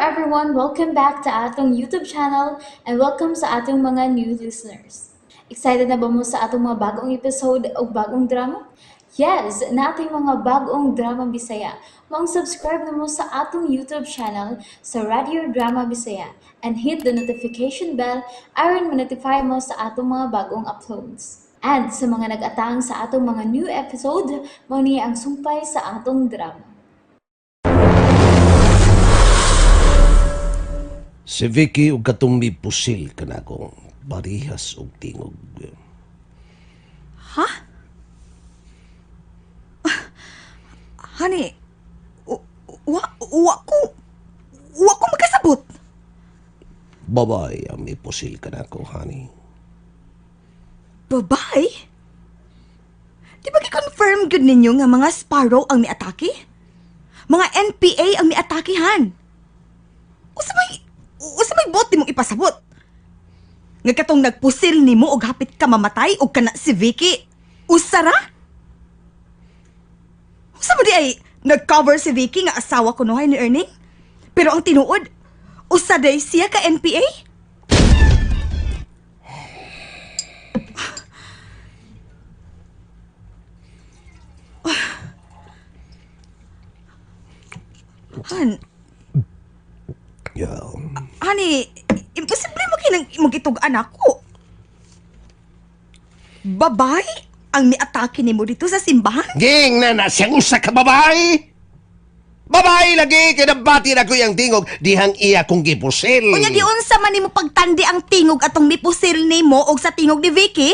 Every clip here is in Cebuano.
everyone! Welcome back to atong YouTube channel and welcome sa atong mga new listeners. Excited na ba mo sa atong mga bagong episode o bagong drama? Yes, nating mga bagong drama Bisaya. Maong subscribe na mo sa atong YouTube channel sa Radio Drama Bisaya and hit the notification bell aron ma-notify mo sa atong mga bagong uploads. And sa mga nag-atang sa atong mga new episode, mao ni ang sumpay sa atong drama. Si Vicky ug katong mipusil kanako parihas og tingog. Honey, wa, wa ko, wa ko makasabot. Babae ang mipusil kanako, honey. Babae? Di ba gi-confirm gud ninyo nga mga Sparrow ang miatake? Mga NPA ang miatake, han. Usa may bot mong ipasabot? Nga katong nagpusil nimo og hapit ka mamatay og kana si Vicky. Usa ra? Usa mo di ay nag-cover si Vicky nga asawa kunuhay ni Erning? Pero ang tinuod, usa day siya ka NPA? Han, Yeah. Honey, imposible mo kinang imong gitug-an ako. Babae ang miatake nimo dito sa simbahan? Ging na na siyang usa ka babae. Babae lagi kay nabati na ko iyang tingog dihang iya kong gipusil. Unya giunsa man nimo pagtandi ang tingog atong mipusil nimo og sa tingog ni Vicky?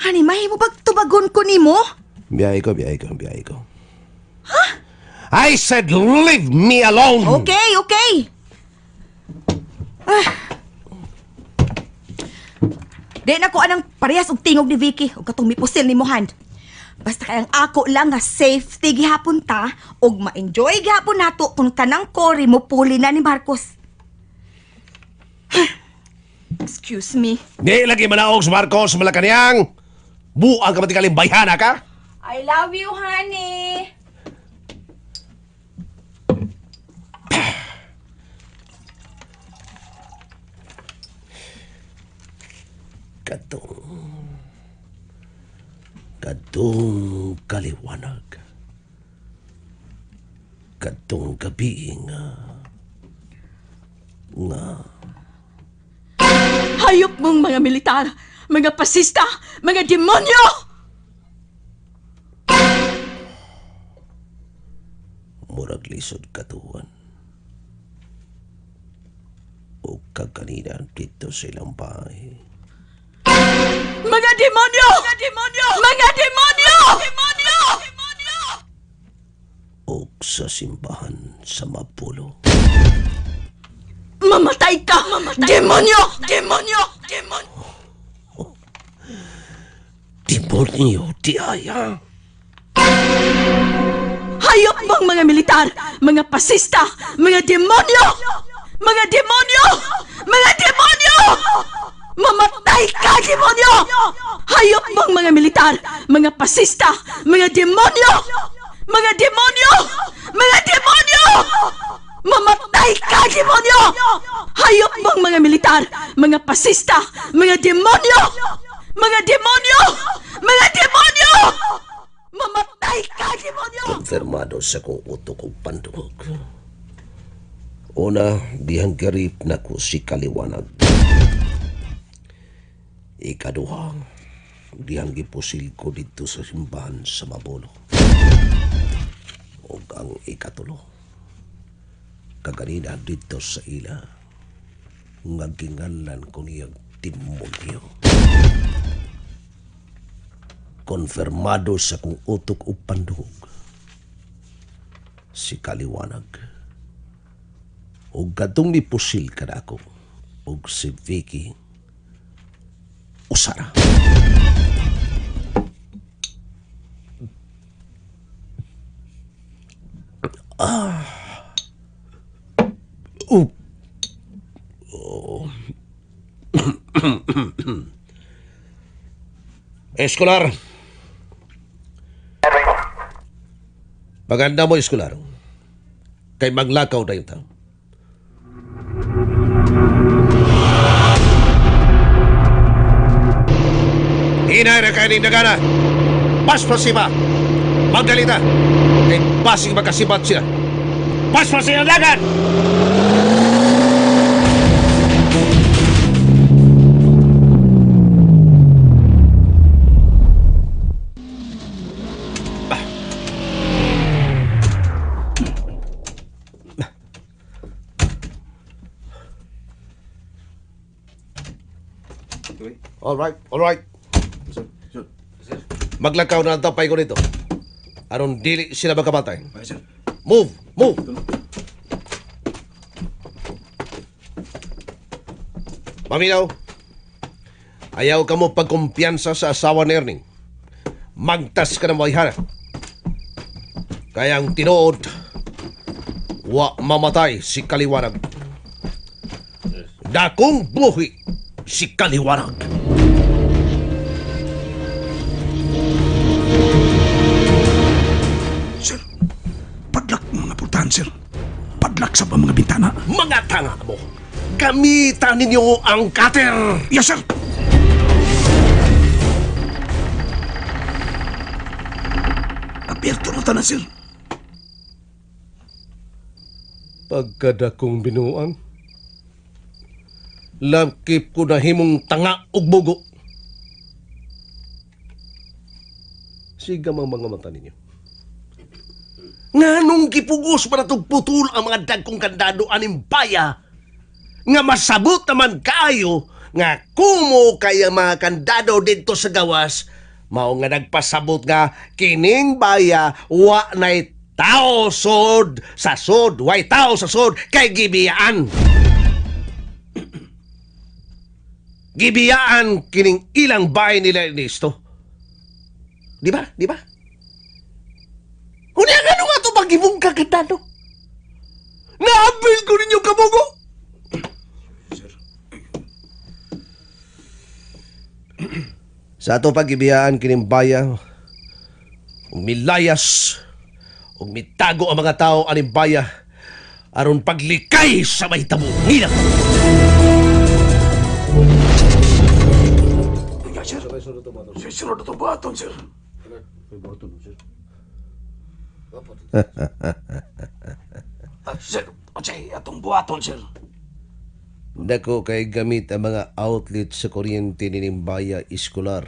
Honey, mahimo bag tubagon ko nimo? Biyahe ko, biyahe ko, biyahe ko. I said leave me alone. Okay, okay. Ah. Di na ko anang parehas og tingog ni Vicky og katong mipusil nimo hand. Basta kay ang ako lang nga safety gihapon ta og ma-enjoy gihapon nato kung tanang kori mo puli na ni Marcos. Excuse me. Di lagi manaog sa Marcos sa Malacanang. Buang ka matikaling bayhana ka? I love you, honey. Katong kaliwanag, katong gabi nga nga Hayop mong mga militar, mga pasista, mga demonyo! Murag lisod katuan o kaganina dito sa ilang bahay. Mga demonyo! Mga demonyo! Mga demonyo! Demonyo! Demonyo! O sa simbahan sa Mapulo. Mamatay ka! Mamatay demonyo! Demonyo! Demonyo! Demonyo di aya. Hayop mong mga militar, mga pasista, mga demonyo! Mga demonyo! Mga demonyo! Mamatay ka, demonyo! Hayop mong mga militar, mga pasista, mga demonyo! Mga demonyo! Mga demonyo! Mamatay ka, demonyo! Hayop mong mga militar, mga pasista, mga demonyo! Mga demonyo! Mga demonyo! Mamatay ka, demonyo! Konfirmado sa kong utok ug pandungog. Una, dihang garip na ko si Kaliwanag. Ikaduha, dihang gipusil ko dito sa simbahan sa Mabolo. Ug ang ikatulo, kaganina dito sa ila, nga ginganlan ko niyang demonyo. Konfirmado sa kong utok ug pandungog si Kaliwanag. Ug kadtong mipusil kanako ug si Vicky usara. Ah. Oh. Oh. Escolar. Paganda mo, eskular. Kay maglakaw na yung tao. Hinay na kayo ning dagana. Paspas siba. Magdalita. Kay basig magkasibat sila. Paspas sila dagan! All right, all right. Maglakaw na ang tapay ko dito. Aron dili sila magkabatay. Move, move. Paminaw, ayaw ka mo pagkumpiyansa sa asawa ni Erning. Magtas ka ng wayhana. Kaya ang tinuod, wa mamatay si Kaliwanag. Dakong buhi si Kaliwanag. Sir, padlak mga pultahan, sir. Padlak sa mga bintana. Mga tanga mo! Gamitan ninyo ang cutter! Yes, sir! Aperto na tanan, sir. Pagkadakong binuang, lakip ko na himong tanga ug bugo. Sigam ang mga mata ninyo. Nga nung gipugos pa natong putol ang mga dagkong kandado aning baya, nga masabot naman kayo nga kumo kay ang mga kandado dito sa gawas, mao nga nagpasabot nga kining baya wa nay tao sod sa sod, way tao sa sod kay gibiyaan. Gibiyaan kining ilang bahay nila Ernesto. Di ba? Di ba? Unya nga nga ito magibong kakatano? Naabil ko ninyo kabugo! Sa ato pagibiyaan kining baya, ug milayas, ug mitago ang mga tao aning baya, aron paglikay sa mahitabo nila. Yes, sir. Sir, sir, ito buhaton, sir. Sir, unsay atong buhaton, sir? Dako kay gamit ang mga outlet sa kuryente nining baya iskolar.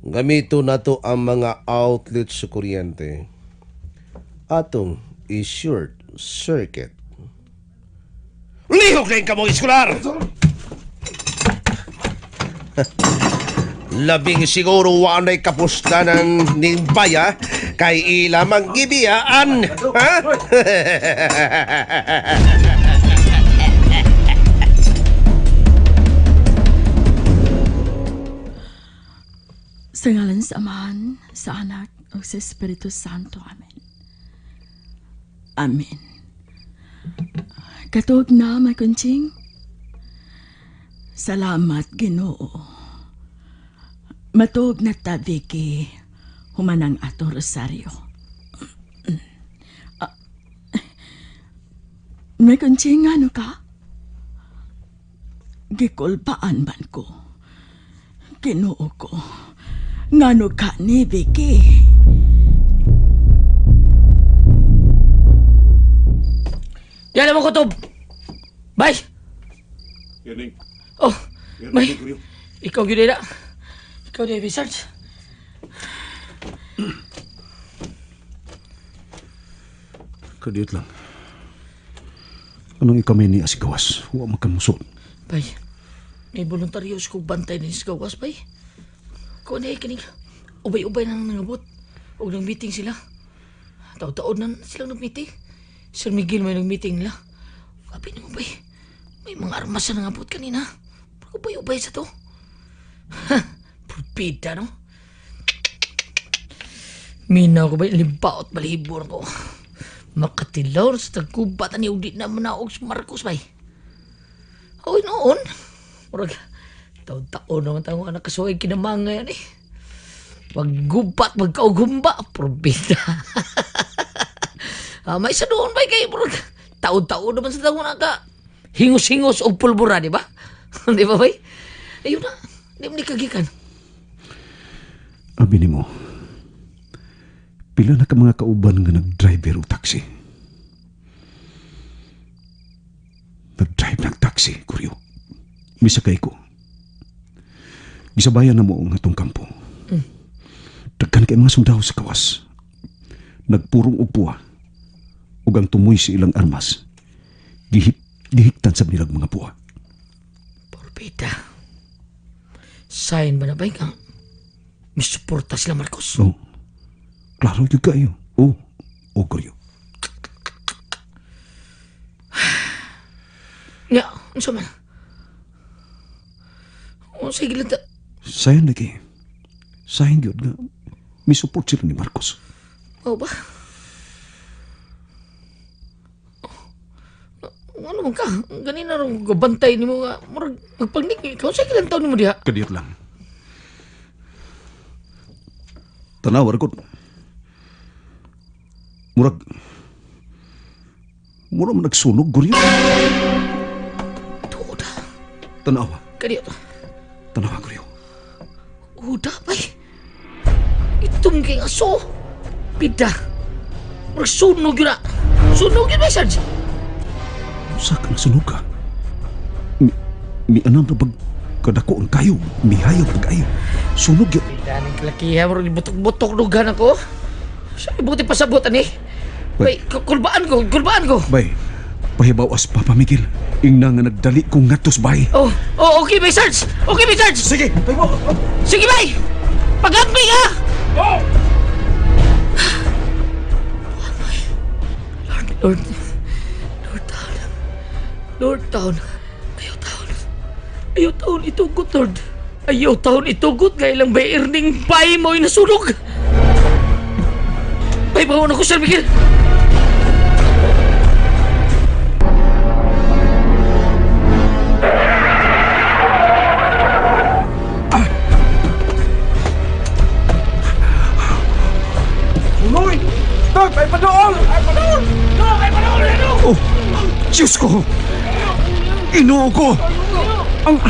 Gamito nato ang mga outlet sa kuryente. Atong i-short circuit. Lihok na yung kamong iskolar! Labing siguro wanay kapustanan ning baya kay ilamang gibiyaan. Ha? Sa ngalan sa Amahan, sa Anak, o sa Espiritu Santo. Amen. Amen. Katuog na, may kuntsing. Salamat, Ginoo. Matuog na ta, Vicky. Humanang ato rosaryo. Ah, May kuntsing, ano ka? Gikulpaan man ko. Ginoo ko. Ngano ka ni Vicky? Di alam mo kutob. Bay! Oh, bay. Ikaw gyud na. Ikaw di research. Kadiyot lang. Anong ikamay ni Asigawas? Huwag magkamusot. Bay, may voluntaryo sa kong bantay ni Gawas, bay. Ko na kining ubay-ubay na nang nangabot. Og nang meeting sila. Taon-taon na silang nag-meeting. Sir Miguel may nag-meeting nila. Sabi nimo, bay. May mga armas na nangabot kanina. Ubay-ubay sa to. Ha, pulpita, no? Minaw ko ba libaot balibor ko. Makatilaw sa tagkubat ani og di na manaog sa Marcos bay. Oy noon. Murag taon-taon naman tango anak kasuway kinamanga yan eh. Maggubat, magkaugumba, probida. Ah, may isa doon ba kay murag taon-taon naman sa taon ka. Hingos-hingos og pulbura, di ba? Di ba bay? Ayun na, di mo ni kagikan. Abi nimo. Pila na ka mga kauban nga nag-driver o taxi. Nag-drive ng taxi, Kuryo. Misakay ko. Gisabayan na mo ang atong kampo. Daghan kay mga sundao sa kawas. Nagpurong og puwa. Ug ang tumoy sa ilang armas. Gihip, gihiktan sa nilang mga puwa. Porbida. Sign ba na ba nga? Misuporta sila, Marcos. Oh, klaro yun kayo. Oh, oh, Kuryo. Nga, unsa man? Unsa gilata? Sayan lagi. Sayan yun nga. Misupport sila ni Marcos. Oo ba? Oh, ano man ka? Ganina rin gabantay ni mo nga. Murag, magpagnik. Ikaw sa ilang taon ni mo diha? Kadiyot lang. Tanawar ko. Murag. Murag man nagsunog, guryo. Tuod. Tanawa. Kadiyot. Tanawa, guryo. Uda, bay. Itong kay aso. Pida. Murag sunog yun na. Sunog yun, bay, Sarge. Sa ka nasunog ka? Mi, mi anam na bag kadako ang kayo. Mihayaw pag ayo. Sunog yun. Pida ng kalakiha. Murag butok-butok dugan ako. Sa buti pasabot, ani. Bay, kulbaan ko, kulbaan ko. Bay, pahibawas Papa Miguel. Ingna nga nagdali kong ngatos, bay. Oh, oh, okay, bay, Sarge. Okay, bay, Sarge. Sige, pahibaw. Sige, bay! Pag-amping, ha! Oh! Lord, Lord, Lord, taon. Lord, taon. Ayaw, taon. Ayaw, taon, itugot, Lord. Ayaw, taon, itugot. Nga ilang bay, earning bay mo yung nasunog. Bay, bawon ako, Sir Miguel. Oh, Diyos ko! Inoo ko! Ang...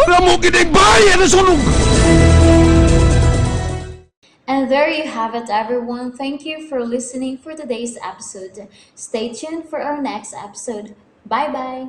Ang amo gining bayan na sunog! And there you have it, everyone. Thank you for listening for today's episode. Stay tuned for our next episode. Bye bye.